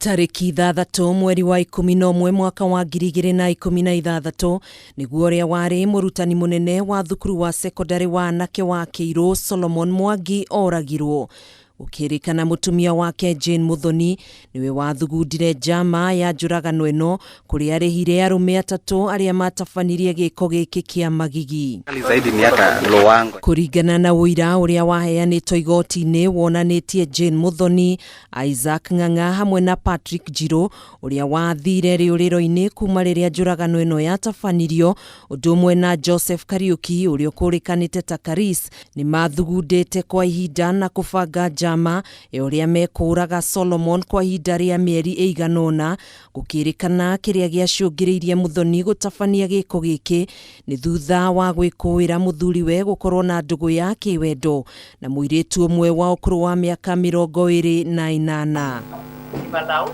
Tarĩki 6 mweri wa 11 mwaka wa 2016 nĩguo ũrĩa warĩ mũrutani mũnene wa thukuru wa sekondarĩ wa anake wa Kĩirũ Solomon Mwangi oragirwo. Gũkĩrĩkana mũtumia wake Jane Muthoni nĩwe wathugundire njama ya njũragano ĩno kũrĩa arĩhire arũme atatũ arĩa matabanirie gĩko gĩkĩ kĩa magigi. Zaidi ni hata Lowango. Kũringana na ũira ũrĩa waheanĩtwo igoti-inĩ wonanĩtie Jane Muthoni, Isaac Ng'ang'a hamwe na Patrick Njirũ ũrĩa wathire rĩũrĩro-inĩ kuma rĩrĩa njũragano ĩno yatabanirio, ũndũ ũmwe na Joseph Kariuki ũrĩa ũkũrĩkanĩte ta Karis, nĩ mathugundĩte kwa ihinda na kũbanga njama ya ũrĩa mekũũraga Solomon kwa ihinda rĩa mĩeri ĩigana ũna. Gũkĩrĩkana kĩrĩa gĩacũngĩrĩirie Muthoni gũtabania gĩko gĩkĩ nĩ thutha wa gwĩkũĩra mũthuriwe gũkorwo na ndũgũ ya kĩwendo na mũirĩtu ũmwe wa ũkũrũ wa mĩaka 28. If allowed.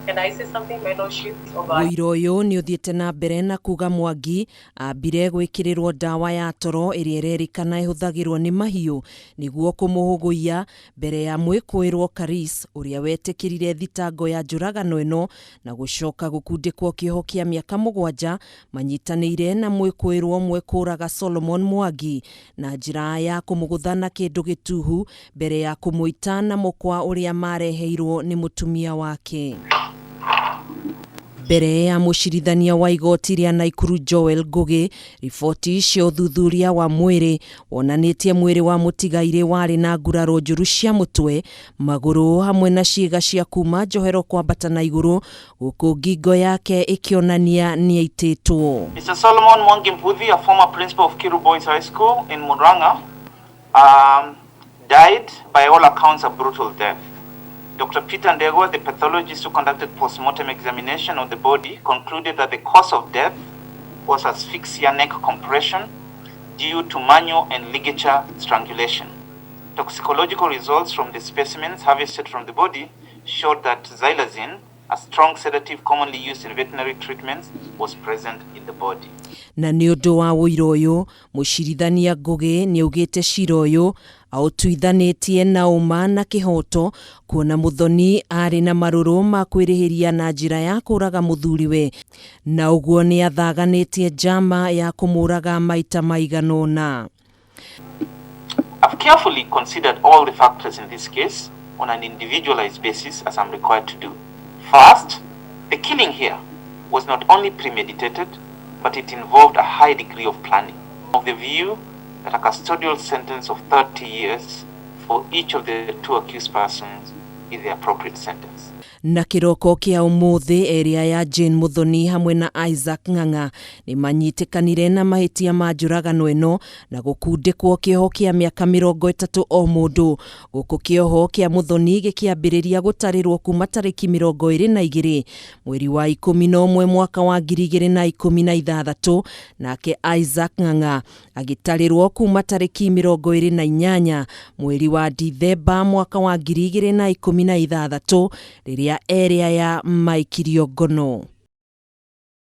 Can I say something, my lordship? Over Ũira ũyũ nĩ ũthiĩte na mbere na kuga Mwangi ambire gwĩkĩrĩrwo ndawa ya toro ĩrĩa ĩrerĩkana ĩhũthagĩrwo nĩ mahiũ nĩguo kũmũhũgũiya mbere ya mwĩkũĩrwo Karis ũrĩa wetĩkĩrire thitango ya njũragano ĩno na gũcoka gũkundĩkwo kĩoho kĩa mĩaka 7 manyitanĩire na mwĩkũĩrwo ũmwe kũraga Solomon Mwangi na njĩra ya kũmũgũtha na kĩndũ gĩtuhu mbere ya kũmũita na mũkwa ũrĩa mareheirwo nĩ mũtumia wake. Mbere ya mũcirithania wa igoti rĩa Naikuru Joel Ngugi, riboti cia ũthuthuria wa mwĩrĩ wonanĩtie mwĩrĩ wa mũtigairĩ warĩ na nguraro njũru cia mũtwe, magũrũ hamwe na ciĩga cia kuma njohero kwambata na igũrũ, gũkũ ngingo yake ĩkĩonania nĩaitĩtwo. Mr. Solomon Mwangi Mbuthi, a former principal of Kiru Boys High School in Murang'a, died by all accounts a brutal death. Dr. Peter Ndegwa, the pathologist who conducted post-mortem examination of the body, concluded that the cause of death was asphyxia neck compression due to manual and ligature strangulation. Toxicological results from the specimens harvested from the body showed that xylazine, a strong sedative commonly used in veterinary treatments, was present in the body. Na nĩ ũndũ wa ũira ũyũ, mũcirithania Ngugi nĩ augĩte cira ũyũ aũtuithanĩtie na ũma na kĩhoto kuona Muthoni arĩ na marũrũ ma kwĩrĩhĩria na njĩra ya kũraga mũthuriwe na ũguo nĩ athaganĩtie njama ya kũmũraga maita maigana ũna. I've carefully considered all the factors in this case on an individualized basis, as I'm required to do. First, the killing here was not only premeditated, but it involved a high degree of planning. Of the view that a custodial sentence of 30 years for each of the two accused persons is the appropriate sentence. Na kĩroko kĩa ũmũthĩ area ya Jane Muthoni hamwe na Isaac Ng'ang'a nĩ manyitĩkanire na mahĩtia ma njũragano ĩno na gũkundĩkwo kĩoho kĩa mĩaka 30 o mũndũ, gũkũ kĩoho kĩa Muthoni gĩkĩambĩrĩria gũtarĩrwo kuma tarĩki 22 mweri wa 11 mwaka wa 2016, nake Isaac Ng'ang'a agĩtarĩrwo kuma tarĩki 28 mweri wa Dithemba mwaka wa 2016 rĩrĩa erĩ aya maikirio ngono.